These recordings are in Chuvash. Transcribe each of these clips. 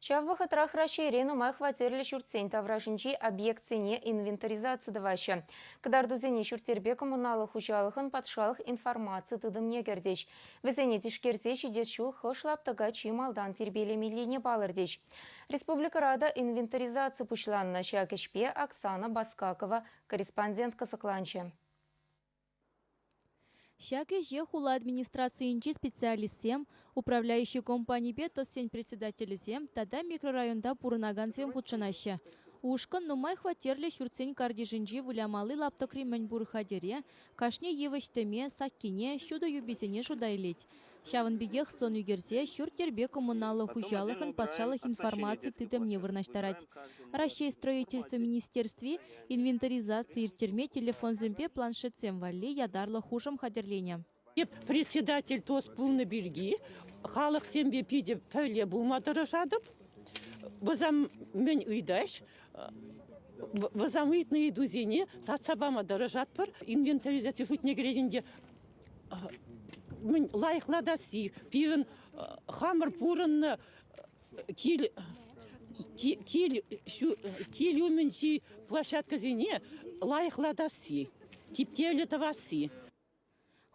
Ҫав вӑхӑтрах Раҫҫейре нумай хваттерлӗ ҫуртсен таврашӗнчи объектсене инвентаризаци тӑваҫҫӗ. Кӑтартусене ҫурт-йӗрпе коммуналлӑ хуҫалӑхӑн патшалӑх информаци тытӑмне кӗртӗҫ. Вӗсене тишкерсе ҫитес ҫул хӑш лаптӑка чи малтан тирпейлемеллине палӑртӗҫ. Республикӑра та инвентаризаци пуҫланнӑ. Ҫак ӗҫпе Оксана Баскакова корреспондент кӑсӑкланчӗ. Ҫак ӗҫе хула администрацийӗнчи специалистсем, управляющи компанипе ТОСсен председателӗсем тата микрорайонта пурӑнакансем хутшӑнаҫҫӗ. Ушкӑн нумай хваттерлӗ ҫуртсен картишӗнчи вылямалли лаптӑкри мӗнпур хатӗре, кашни йывӑҫ тӗме, саккине, ҫутӑ юписене шута илет. Ҫавӑн пекех сӑн ӳкерсе ҫурт-йӗрпе коммуналлӑ хуҫалӑхӑн патшалӑх информаци тытӑмне вырнаҫтарать. Раҫҫей строительство министерстви инвентаризаци ирттерме телефонсемпе планшетсем валли ятарлӑ хушӑм хатӗрленӗ. Эп председатель ТОС пулнӑ пирки халӑхсемпе питӗ пӗрле пулма тӑрӑшатӑп. Вӗсем мӗн ыйтаҫ, вӗсем ыйтнӑ ыйтусене татса пама тӑрӑшатпӑр. Инвентаризаци шутне кӗрет ӗнтӗ лайӑхлатасси, пирӗн хамӑр пурӑннӑ кил кил кил умӗнчи площадкӑсене лайӑхлатасси, типтерлӗ тӑвасси.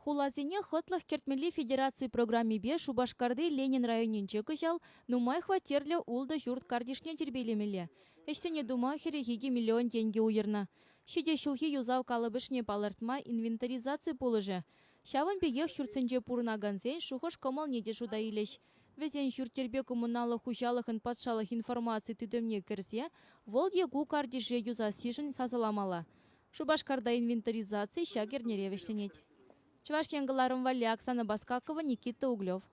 Хуласене хӑтлӑх кӗртмелли федераци программипе Шупашкарти Ленин районӗнче кӑҫал нумай хваттерлӗ ултӑ ҫурт картишне тирпейлемелле. Ӗҫсене тума 42 миллион тенкӗ уйӑрнӑ. Ҫитес ҫулхи юсав калӑпӑшне палӑртма инвентаризаци пулӑшӗ. Ҫавӑн пекех ҫуртсенче пурӑнакансен шухӑш-кӑмӑлне те шута илӗҫ. Вӗсен ҫурт-йӗрпе коммуналлӑ хуҫалӑхӑн патшалӑх информаци тытӑмне кӗрсе вӑл е ку картише юсассишӗн сасӑламалла. Шупашкарта инвентаризаци ҫак эрнере вӗҫленет. Чӑваш Ен кӑларӑм валли Оксана Баскакова, Никита Углев.